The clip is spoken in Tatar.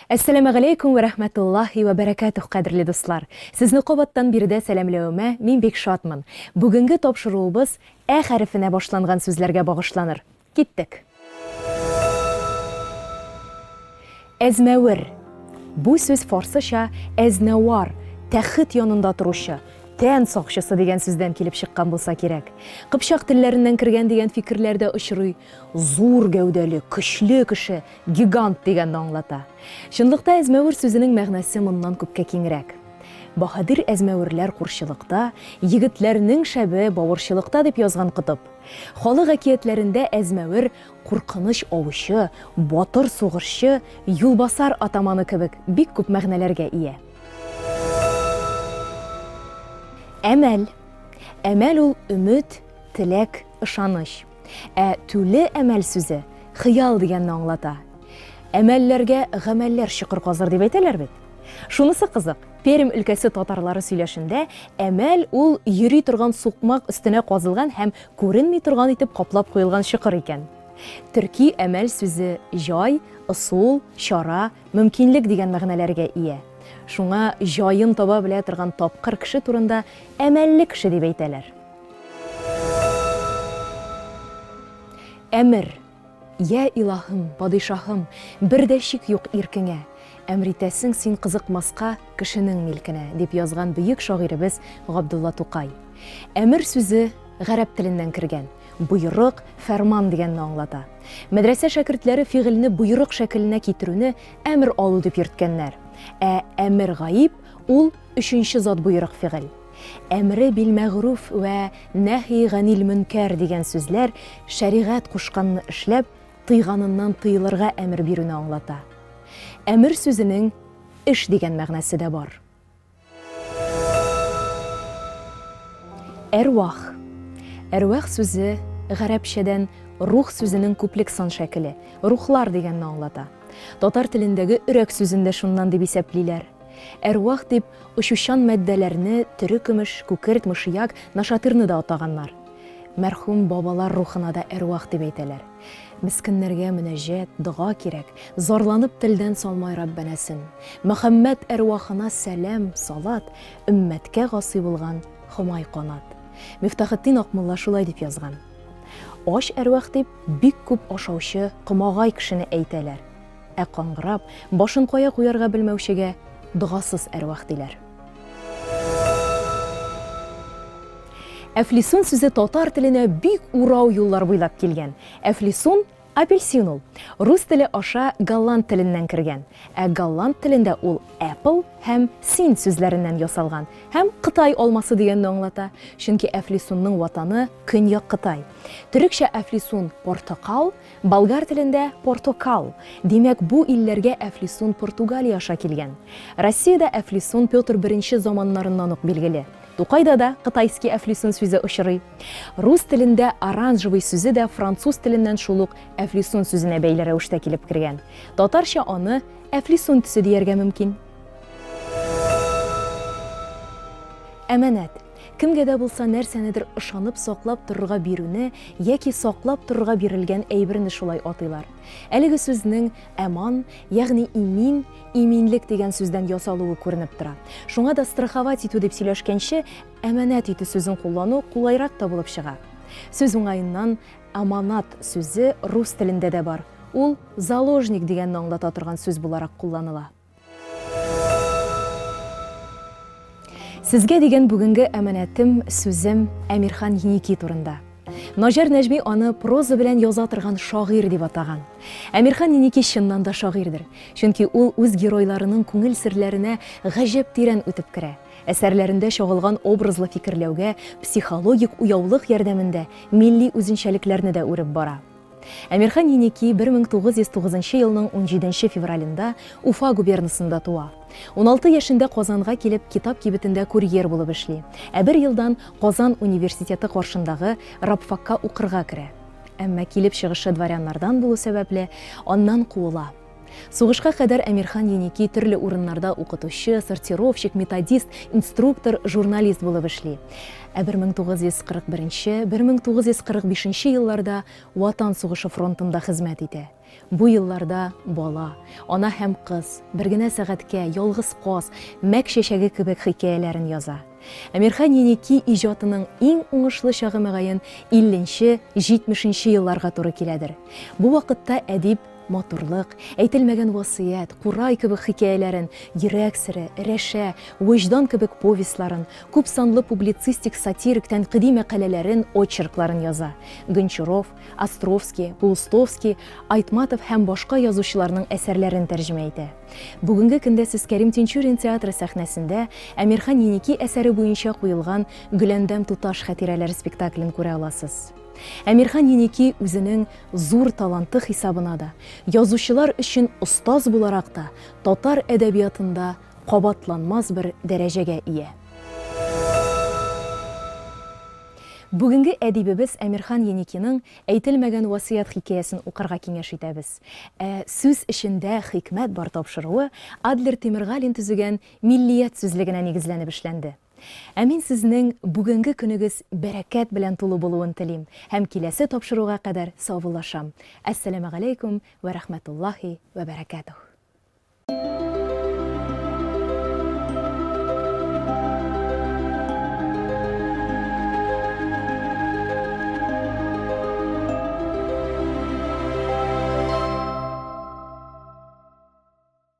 Әссәламегаләйкүм вә рәхмәтуллаһи вә бәрәкәтүһ, кадерле дуслар! Сезне кабаттан биредә сәламләвемә мин бик шатмын. Бүгенге тапшыруыбыз Ә хәрефенә башланган сүзләргә багышланыр. Киттек! Әзмәвер. Бу сүз фарсыча әзнәвар, тәхет янында торучы, тән сакчысы дигән сүздән килеп чыккан булса кирәк. Кыпчак телләреннән кергән дигән фикерләр дә очрый. Зур гәүдәле, көчле кеше, Гигант дигәнне аңлата. Чынлыкта әзмәвер сүзенең мәгънәсе моннан күпкә киңрәк. Баһадир әзмәверләр курчылыкта, егетләрнең шәбе бавырчылыкта дип язган Котып. Халык әкиятләрендә әзмәвер куркыныч аучы, батыр сугышчы, юлбасар атаманы кебек бик күп мәгънәләргә ия. Әмәл. Әмәл ул өмет, теләк, ышаныч. Ә түле әмәл сүзе хыял дигәнне аңлата. Әмәлләргә гамәлләр чокыр казыр дип әйтәләр бит. Шунысы кызык, Пермь өлкәсе татарлары сөйләшендә әмәл ул йөри торган сукмак өстенә казылган һәм күренми торган итеп каплап куелган чокыр икән. Төрки әмәл сүзе җай, ысул, чара, мөмкинлек дигән мәгънәләргә ия. Шуңа җаен таба белә торган тапкыр кеше турында әмәлле кеше дип әйтәләр. Әмер. Йә Илаһым, падишаһым, бер дә шик юк иркеңә. Әмер итәсең син кызыкмаска кешенең милкенә, дип язган бөек шагыйребез Габдулла Тукай. Әмер сүзе гарәп теленнән кергән, боерык, фәрман дигәнне аңлата. Мәдрәсә шәкертләре фигыльне боерык шәкеленә китерүне әмер алу дип йөрткәннәр. Ә әмер гаиб ул өченче зат боерык фигыль. Әмре бил мәгъруф вә нәһи ганил мөнкәр дигән сүзләр шәригать кушканны эшләп, тыйганыннан тыелырга әмер бирүне аңлата. Әмер сүзенең эш дигән мәгънәсе дә бар. Әрвах. Әрвах сүзе гарәпчәдән рух сүзенең күплек сан шәкеле, рухлар дигәнне аңлата. Татар телендәге өрәк сүзен дә шуннан дип исәплиләр. Әрвах дип очучан матдәләрне, терекөмеш, күкерт, мышьяк, нашатырны да атаганнар. Мәрхүм бабалар рухына да әрвах дип әйтәләр. Мескеннәргә мөнәҗәт, дога кирәк, зарланып телдән салмай Раббәнәсен. Мөхәммәд әрвахына сәлам, салат, өммәткә гасый булган Хомай канат. Мифтахетдин Акмулла шулай дип язган. Ач әрвах дип бик күп ашаучы комагай кешене әйтәләр. Ә каңгырап, башын кая куярга белмәүчегә догасыз әрвах диләр. Әфлисун сүзе татар теленә бик урау юллар буйлап килгән. Әфлисун, апельсин ул. Рус теле аша голланд теленнән кергән. Ә голланд телендә ул apple һәм син сүзләреннән ясалган һәм Кытай алмасы дигәнне аңлата. Чөнки әфлисунның ватаны Көньяк Кытай. Төрекчә әфлисун портокал, Болгар телендә портокал, димәк, бу илләргә әфлисун Португалия аша килгән. Россиядә әфлисун Петр I заманнарыннан ук билгеле. Тукайда да кытайский әфлисун сүзе очрый. Рус телендә оранжевый сүзе дә француз теленнән шул ук әфлисун сүзенә бәйле рәвештә килеп кергән. Татарча аны әфлисун төсе дияргә мөмкин. Әманәт. Кемгә дә булса нәрсәнедер ышанып саклап торырга бирүне яки саклап торырга бирелгән әйберне шулай атыйлар. Әлеге сүзнең әман, ягъни имин, иминлек дигән сүздән ясалуы күренеп тора. Шуңа да страховать итү дип сөйләшкәнче, әманәт итү сүзен куллану кулайрак та булып чыга. Сүз уңаеннан, аманат сүзе рус телендә дә бар. Ул заложник дигәнне аңлата торган сүз буларак кулланыла. Сезгә дигән бүгенге әманәтем, сүзем Әмирхан Еники турында. Наҗар Нәҗми аны проза белән яза торган шагыйрь дип атаган. Әмирхан Еники чыннан да шагыйрьдер. Чөнки ул үз геройларының күңел серләренә гаҗәп тирән үтеп керә. Әсәрләрендә чагылган образлы фикерләүгә психологик уяулык ярдәмендә милли үзенчәлекләрне дә үреп бара. Әмирхан Еники 1909 елның унҗиденче февралендә Уфа губернасында туа. 16 яшендә Казанга килеп, китап кибетендә курьер булып эшли. Ә бер елдан Казан университеты каршындагы рабфакка укырга керә. Әмма килеп чыгышы дворяннардан булу сәбәпле, аннан куыла. Сугышка кадәр Әмирхан Еники төрле урыннарда укытучы, сортировщик, методист, инструктор, журналист булып эшли. Ә 1941-1945 елларда Ватан сугышы фронтында хезмәт итә. Бу елларда Бала, Ана һәм кыз, Бер генә сәгатькә, Ялгыз каз, Мәк чәчәге кебек хикәяләрен яза. Әмирхан Еники иҗатының иң уңышлы чагы мөгаен илленче, җитмешенче елларга туры киләдер. Бу вакытта әдип Матурлык, Әйтелмәгән васыять, Курай кебек хикәяләрен, Йөрәк сере, Рәшә, Вөҗдан кебек повестьларын, күпсанлы публицистик, сатирик, тәнкыйди мәкаләләрен, очеркларын яза. Гончаров, Островский, Паустовский, Айтматов һәм башка язучыларның әсәрләрен тәрҗемә итә. Бүгенге көндә сез Кәрим Тинчурин театры сәхнәсендә Әмирхан Еники әсәре буенча куелган Гөләндәм туташ хатирәләре спектаклен күрә аласыз. Әмирхан Еники үзенең зур таланты хисабына да, язучылар өчен остаз буларак та татар әдәбиятында кабатланмас бер дәрәҗәгә ия. Бүгенге әдибебез Әмирхан Еникиның Әйтелмәгән васыять хикәясен укырга киңәш итәбез. Ә Сүз эчендә хикмәт бар тапшыруы Адлер Тимергалин төзегән Миллият сүзлегенә нигезләнеп эшләнде. Ә мин сезнең бүгенге көнегез бәрәкәт белән тулы булуын телим һәм киләсе тапшыруга кадәр саубуллашам. Әссәламегаләйкүм вә рәхмәтуллаһи вә бәрәкәтүһ.